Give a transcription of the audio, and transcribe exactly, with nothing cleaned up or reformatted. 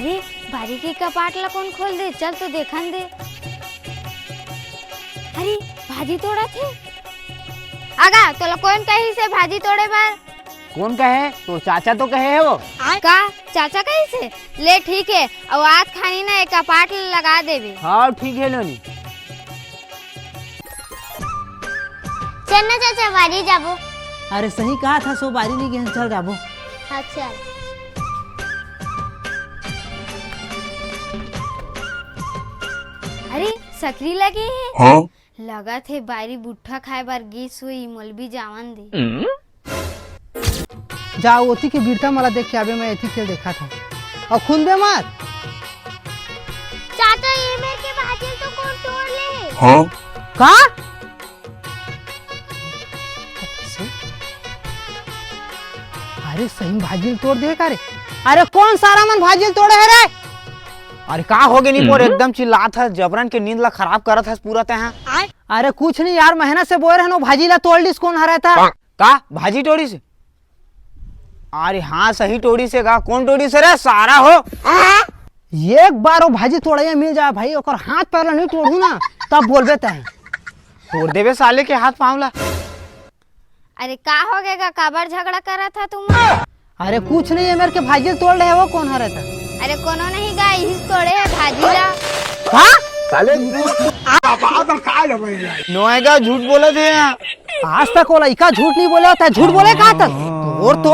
अरे, बारी के कपाट ला कोन खोल दे? चल तो देखन दे। अरे, भाजी तोड़त हे। आगा, तोला कोन कहिस हे भाजी तोड़े बर? कोन कहे? तोर चाचा तो कहे हे वो। का? चाचा कहिस हे? ले ठीक हे, अउ आज खानी ना एक कपाट ला लगा देबे। हाँ, ठीक हे नोनी। चल ना चाचा, बारी जाबो। अरे सही कहा था, सो बारी नहीं गए, चल जाबो। हाँ, चल। अरे, सकरी लगे हे। हाँ? लगत हे बारी बुट्ठा खाए बर गिस हुई, मोल भी जावन दे। जा, ओती के बिरता मला देख के आबे, मैं एती के देखा था। अउ खुंदे मत। चाचा, ये मेर के भाजी तो कोन तोड़ ले हे? हाँ? का? अरे सही भाजी ल तोड़ दे का रे? अरे कोन सारा मन भाजी ल तोड़े हे रे? अरे का हो गे नी पोर, एकदम चिल्लात हस, जबरन के नींद ला खराब करत हस पूरा तैं हा। अरे कुछ नहीं यार, मेहनत से बोए रहनो, भाजी ला तोड़ लिस, कोन हरे था? का? भाजी टोड़िस? अरे हाँ, सही टोड़िस गा। कोन टोड़िस रे सारा हो? एक बार वो भाजी तोड़इया मिल जाए भाई, ओकर हाथ पैर ला नहीं तोड़ू ना, तब बोलबे तैं। तोड़ देबे साले के हाथ पाँव ला। अरे का हो गे गा, काबर झगड़ा करत हा तुम? अरे कुछ नहीं, ये मेर के भाजी ल तोड़ रहे हो, कोन हरे था? अरे कोनो नहीं गा, इहिस तोड़े हे भाजी ला। का? साले नोएगा झूठ बोलत हे। आज तक वो लइका झूठ नहीं बोले होता है, झूठ बोले कहाँ तक? और तो